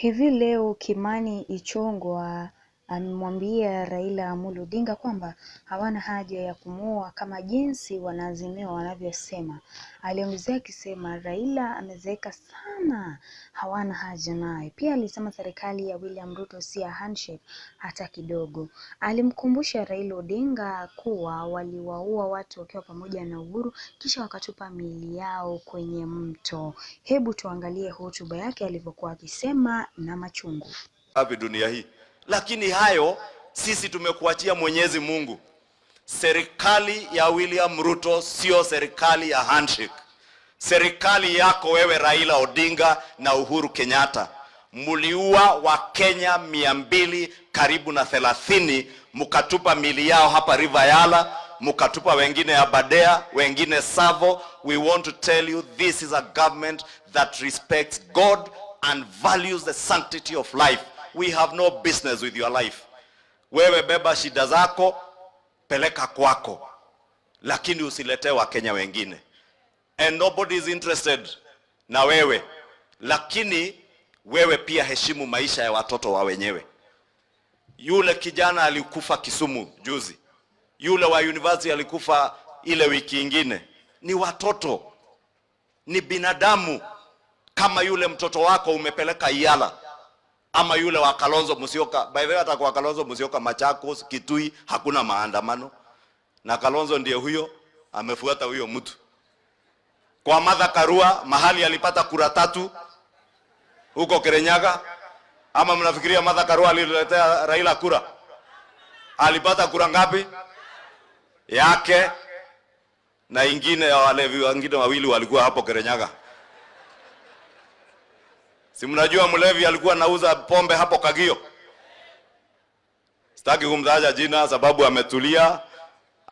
Hivi leo Kimani Ichung'wah amemwambia Raila Amolo Odinga kwamba hawana haja ya kumuua kama jinsi wanaazimio wanavyosema. Aliongezea akisema Raila amezeeka sana, hawana haja naye. Pia alisema serikali ya William Ruto si ya handshake hata kidogo. Alimkumbusha Raila Odinga kuwa waliwaua watu wakiwa pamoja na Uhuru kisha wakatupa miili yao kwenye mto. Hebu tuangalie hotuba yake alivyokuwa akisema na machungu. Wapi dunia hii? Lakini hayo sisi tumekuachia Mwenyezi Mungu. Serikali ya William Ruto sio serikali ya handshake. Serikali yako wewe Raila Odinga na Uhuru Kenyatta muliua Wakenya 200 karibu na 30, mukatupa mili yao hapa River Yala, mukatupa wengine Aberdare, wengine Tsavo. We want to tell you this is a government that respects God and values the sanctity of life. We have no business with your life. Wewe beba shida zako, peleka kwako, lakini usiletee Wakenya wengine. And nobody is interested na wewe, lakini wewe pia heshimu maisha ya watoto wa wenyewe. Yule kijana alikufa Kisumu juzi, yule wa university alikufa ile wiki ingine. Ni watoto, ni binadamu. Kama yule mtoto wako umepeleka Yala ama yule wa Kalonzo Musyoka. By the way, hata kwa Kalonzo Musyoka Machakos, Kitui hakuna maandamano, na Kalonzo ndiye huyo amefuata huyo mtu. Kwa Martha Karua mahali alipata kura 3 huko Kirinyaga, ama mnafikiria Martha Karua aliletea Raila kura? Alipata kura ngapi? Yake na ingine ya walevi wengine wawili walikuwa hapo Kirinyaga. Si mnajua mlevi alikuwa anauza pombe hapo Kagio? Sitaki kumtaja jina sababu ametulia,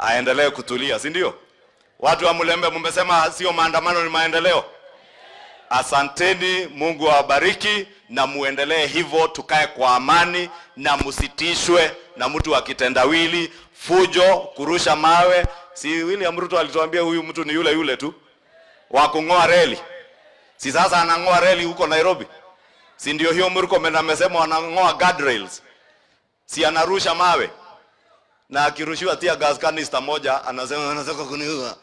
aendelee kutulia, si ndio? Watu wa Mulembe mmesema sio maandamano ni maendeleo. Asanteni, Mungu awabariki na muendelee hivyo, tukae kwa amani na msitishwe na mtu akitendawili, fujo, kurusha mawe. Si William Ruto alituambia huyu mtu ni yule yule tu wa kung'oa reli? Si sasa anang'oa reli huko Nairobi? Si ndio hiyo Murkomen amesema wanang'oa guardrails? Si anarusha mawe? Na akirushiwa tear gas canister moja anasema anataka kuniua.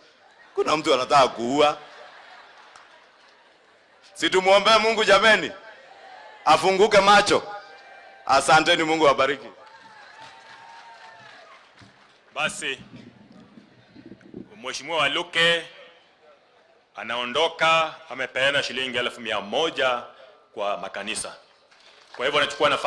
Kuna mtu anataka kuua. Si tumuombee Mungu jameni, afunguke macho. Asanteni, Mungu awabariki. Basi Mheshimiwa Waluke anaondoka, amepeana shilingi 100,000 kwa makanisa. Kwa hivyo anachukua nafasi